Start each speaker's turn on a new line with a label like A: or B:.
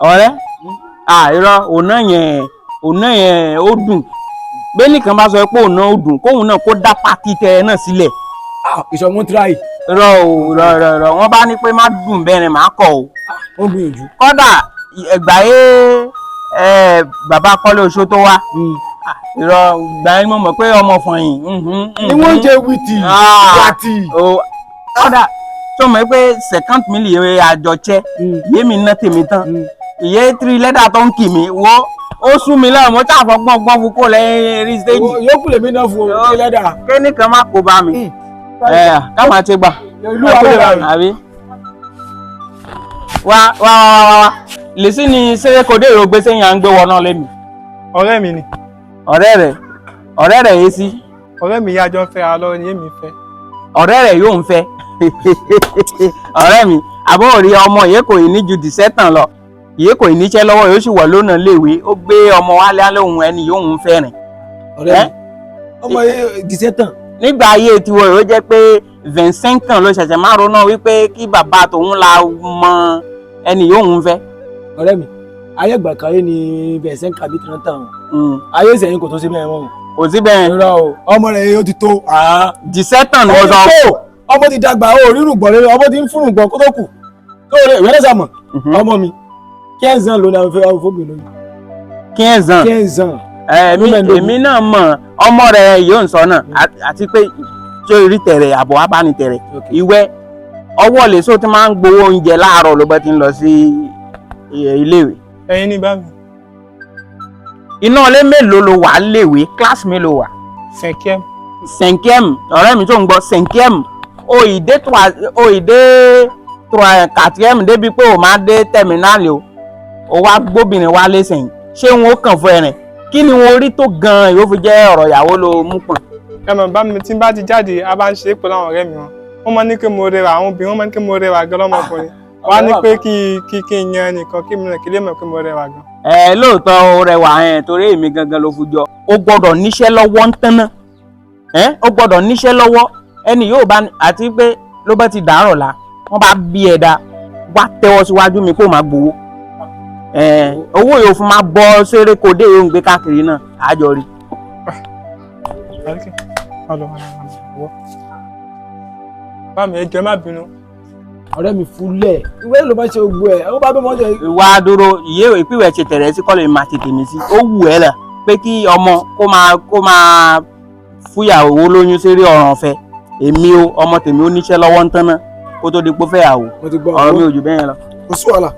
A: Ọ̀rẹ́, irọ́, òun yẹn, òun yẹn ó dùn. Bẹ́ẹ̀ nìkan bá sọ pé òun náà ó dùn, kóun náà kó dá pátí tẹ náà sílẹ̀.
B: Ìṣọ̀mú tíráì.
A: Irọ́ o, irọ́, irọ́, irọ́. Wọ́n bá ní pé má dùn bẹ́ẹ̀ ni màá kọ̀ o.
B: Ó gbìyànjú.
A: Kọ́dà ẹgbà yé ẹ bàbá Kọ́lé Oṣó tó wá. Irọ́, ìgbà yẹn mo mọ̀ pé ọmọ fọyín.
B: Ni wọ́n ń jẹ wìtì wàtì.
A: Kọ́dà tó mọ̀ pé 50 mille yẹn àjọṣẹ́ yé mi ná tèmi tán, ìyé tírí lẹ́dà tó ń kì mí wo, ó sú mi lẹ́wọ̀n, mo ṣàfọ́ gbọ́ngbọ́n fún kó lẹ́yìn rí stage.
B: Yókù lèmi náà fún o lẹ́dà.
A: Kéènì kan má kó bá mi ẹ ká máa ti gbà.
B: Ìlú wa ló wà.
A: Àbí wá wá wá wá wá lèsì ni sẹ́yẹ́kọ̀dé èrò gbé sẹ́yìn à ń gbé wọná lẹ́nu.
C: Ọ̀rẹ́ mi ni.
A: Ọ̀rẹ́ rẹ̀ yé sí.
C: Ọ̀rẹ́ mi yá jọ ń fẹ́ra lọ́wọ́ ni èmi fẹ́.
A: Ọ̀rẹ́ rẹ̀ yóò ń fẹ́. Ọ̀rẹ́ mi, àbọ̀ òrí ọmọ yìí kò ní ju 17 lọ, yìí kò níṣẹ́ lọ́wọ́, yóò sì wọ̀ lónà léèwé, ó gbé ọmọ wálé lóhun ẹni yóò ń fẹ́ rìn.
B: Ọ̀rẹ́ mi, ọmọ 17.
A: Nígbà ayé tiwọn yóò jẹ́ pé 25 ans ló ṣẹ̀ṣẹ̀ máa ronú wípé kí bàbá tòun la mọ ẹni yóò ń fẹ́.
B: Ọ̀rẹ́ mi, ayé ìgbà kan yé ni 25 àbí 30 ans. Ayé ìsẹ̀yìn kò tó sí bẹ́ẹ̀ mọ́.
A: Kò sí bẹ́ẹ̀.
B: Irọ́ o, ọmọ rẹ̀ yóò ti tó.
A: 17 ans ni wọ́n sọ.
B: Ọmọ ti dàgbà o, rírùn gbọ̀n lórí ọmọ ti ń fúnrùn gbọ̀n kó tó kù tó rẹ̀ ìwé lẹ́sà mọ̀. Ọmọ mi 15 ans ló ní àwọn fẹ́ fóbi lóyún.
A: 15 ans.
B: 15 ans.
A: Èmi èmi náà mọ̀ ọmọ rẹ̀ yóò ń sọ náà, àti pé tí ó rí tẹ̀rẹ̀ àbọ̀ wá bá ní tẹ̀rẹ̀ ìwẹ́ ọwọ́ lè so tí máa ń gbowó oúnjẹ láàárọ̀ ló bá ti ń lọ sí iléèwé.
C: Ẹ̀yin ní bá mi.
A: Iná ilé mélòó ló wà léèwé? Kíláàsì mélòó wà?
C: Cinquième.
A: Cinquième. Ọ̀rẹ́ mi tó ń gbọ́ cinquième, òyìdé trois, òyìdé trois, quatrième, débi pé o máa dé terminale o, o wá gbóbìnrin wálé sẹ́yìn, ṣé wọn ó kàn fún ẹ̀rìn? Kí ni wọn rí tó gan-an yóò fi jẹ́ ọ̀rọ̀ ìyàwó ló mú pọ̀n?
C: Ẹ mọ̀ bá mi, tí n bá ti jáde, a bá ń ṣe é pẹ̀lú àwọn ọ̀rẹ́ mi wọn. Wọ́n máa ní kí mo rẹwà, àwọn obìnrin wọ́n máa ní kí mo rẹwà gan lọ́mọkùnrin. Wọ́n á ní pé kí n yan ẹnìkan kí mi náà kí lè mọ̀ pé mo rẹwà gan.
A: Ẹ lóòótọ́ ó rẹwà ẹ̀, torí èmi gangan ló fi jọ. Ó gbọ́dọ̀ níṣẹ́ lọ́wọ́ ń tán náà ẹ, ó gbọ́dọ̀ níṣẹ́ lọ́wọ́ ẹni yóò bá, àti pé ló bá ti dàárọ̀ la wọ́n bá bí ẹ̀dá wá tẹ́wọ́ síwájú mi kó máa gbowó ẹ, owó yóò fún máa bọ́ séré kòdé yóò ń gbé káàkiri náà àjọ rí.
C: Ọlọ, ọlọ, bá mi, ẹ jọ̀ọ́, ẹ má bínú.
B: Ọ̀rẹ́ mi, fúlẹ̀ ìwé ló bá ṣe gbogbo ẹ̀ ó bá bẹ́ẹ̀ mọ́ ṣe.
A: Ìwà dúró ìyé ìpìwẹ̀ ṣe tẹ̀rẹ̀ sí kọ́lé máa tètè mi sí, ó wù ẹ́ là pé kí ọmọ kó máa fúyàwó lóyún sérí ọ̀ràn ọ̀fẹ́. Èmi o, ọmọ tèmi ó níṣẹ́ lọ́wọ́ ń tán náà kó tó di pé ó fẹ́ yàwó.
B: Mo ti gbọ́.
A: Ọ̀rọ̀ mi ò jù bẹ́ẹ̀ lọ.
B: Kò sí wàhálà.